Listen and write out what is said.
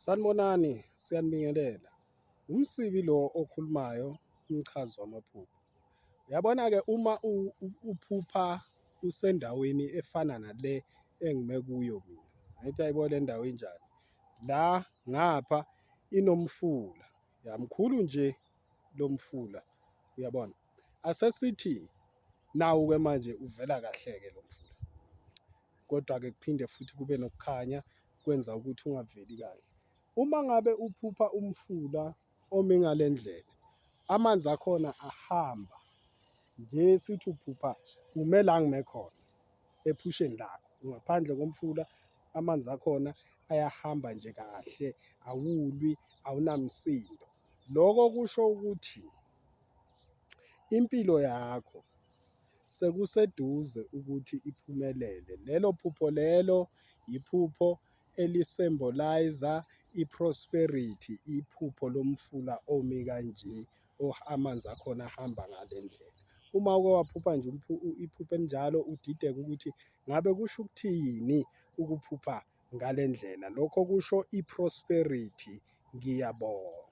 Sanibonani, siyanibingelela. Umsibi lo okhulumayo, umchazi wamaphupho. Uyabona-ke uma uphupha usendaweni efana nale engime kuyo mina, angithi uyayibona le ndawo injani? La ngapha inomfula, ya mkhulu nje lo mfula, uyabona? Asesithi nawu-ke manje uvela kahle-ke lo mfula, kodwa-ke kuphinde futhi kube nokukhanya kwenza ukuthi ungaveli kahle. Uma ngabe uphupha umfula omi ngale ndlela, amanzi akhona ahamba nje sithi uphupha ume la ngime khona ephusheni lakho, ungaphandle komfula amanzi akhona ayahamba nje kahle, awulwi, awunamsindo. Loko kusho ukuthi impilo yakho sekuseduze ukuthi iphumelele. Lelo phupho lelo iphupho eli-symbolise-a i-prosperity, iphupho lomfula omi kanje amanzi akhona ahamba ngale ndlela. Uma uke waphupha nje iphupho elinjalo udideke ukuthi ngabe kusho ukuthini ukuphupha ngale ndlela, lokho kusho i-prosperity. Ngiyabonga.